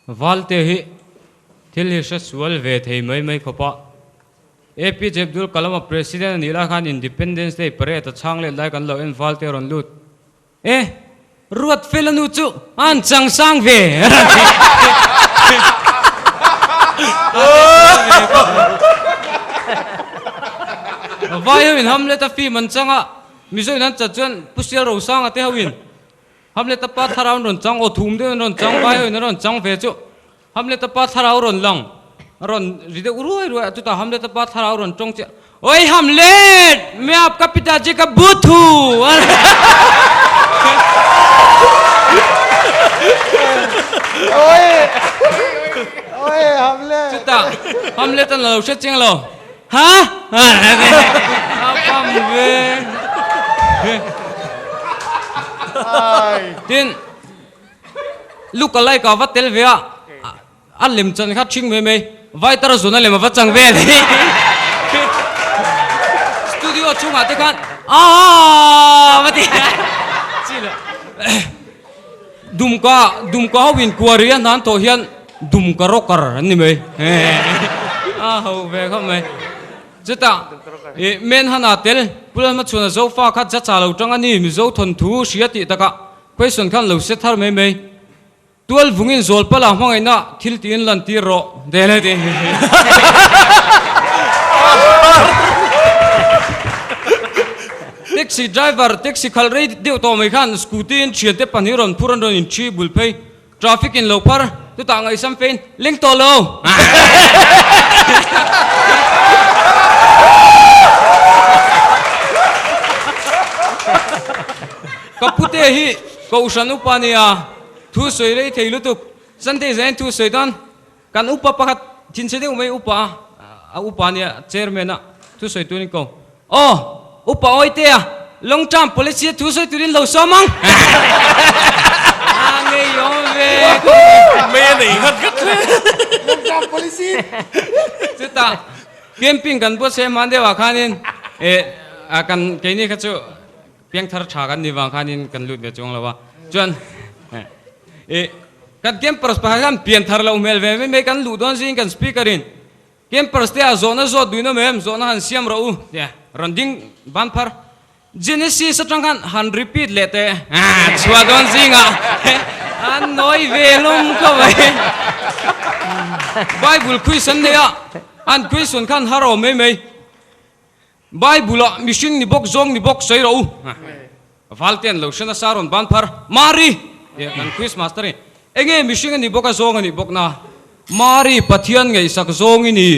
Valte hi thil hi hre sual ve thei mai mai khawp a. APJ Abdul Kalam-a President a nih lai khan Independence Day parade a chhang let lai kan lo en Valte rawn lut. E! Ruat fel a nu chu a han chang sang ve! Vai ho in Hamlet a film an chang a, Mizo in an chat chuan Pu Sial Rosanga te ho in Hamlet a pa thlarau an rawn chang, aw thum deuh in an rawn chang, vai ho in an rawn chang ve chu Hamlet a pa thlarau rawn lang, a rawn ri deuh ruai ruai a, chutah Hamlet a pa thlarau rawn tawng chiah, Oi Hamlet! Main aapka pitaji ka bhoot hu! Chutah Hamlet an lo hre chiang lo, Ha? A pam ve. Tin, Luka lai ka va tel ve a, a lem chan kha thing mai mai, Vaitar zun a lem a va chang vel hi. Studio chhungah te khan aaaa va ti chi le. Dumka, Dumka ho in kuari a hnan tawh hian Dumka rocker an ni mai. A ho ve khawp mai. Chutah i men hana tel Pu Lalhmachhuana Zofa kha jacha lo tang a ni, Mizo thawnthu hria tih takah Question khan lo se thar mai mai. Tual vungin zawl pala hmangaihna thil tiin lan tir rawh del heti. Taxi driver taxi khalh rei deuh tawh mai khan scooty in thiante pahnih rawn phur an rawn in thi bul phei. Traffic in lo phar chutah ngaihsam fein leng tawh lo. Ka pute hi Kohhran upa nia thu sawi rei thei lutuk. Sunday zain thu sawi dawn kan upa pakhat thinchhe deuh mai upa a upa nia chairman a thu sawi turin ko aw upa Awitea long term policy a thu sawi turin lo sawm ang a ngei awm ve Mei a nei nghat nghat hle. Long term policy. Chutah camping kan buatsaih hman deuh ah khanin eh kan keini kha chu Piangthar tha kan nih vang khanin kan lut ve chuang lo a, chuan ih kan campers pakhat khan pianthar loh hmel ve mai mai kan luh dawn zing kan speaker in campers te ah zawhna zawt duin awm em zawhna han siam rawh u tia rawn ding ban phar Genesis atang khan han repeat leh teh chhuah dawn zingah an nawi ve hlawm khawp mai Bible quiz an nei a an quiz hun khan har awm mai mai. Bible-ah mihring ni bawk, zawng ni bawk sawi rawh u. Valtean lo hre nasa rawn ban phar, Mari! Tia kan quiz master in, Enge mihring a ni bawk a, zawng a nih bawk na? Mari, Pathian ngaihsak zawng i ni.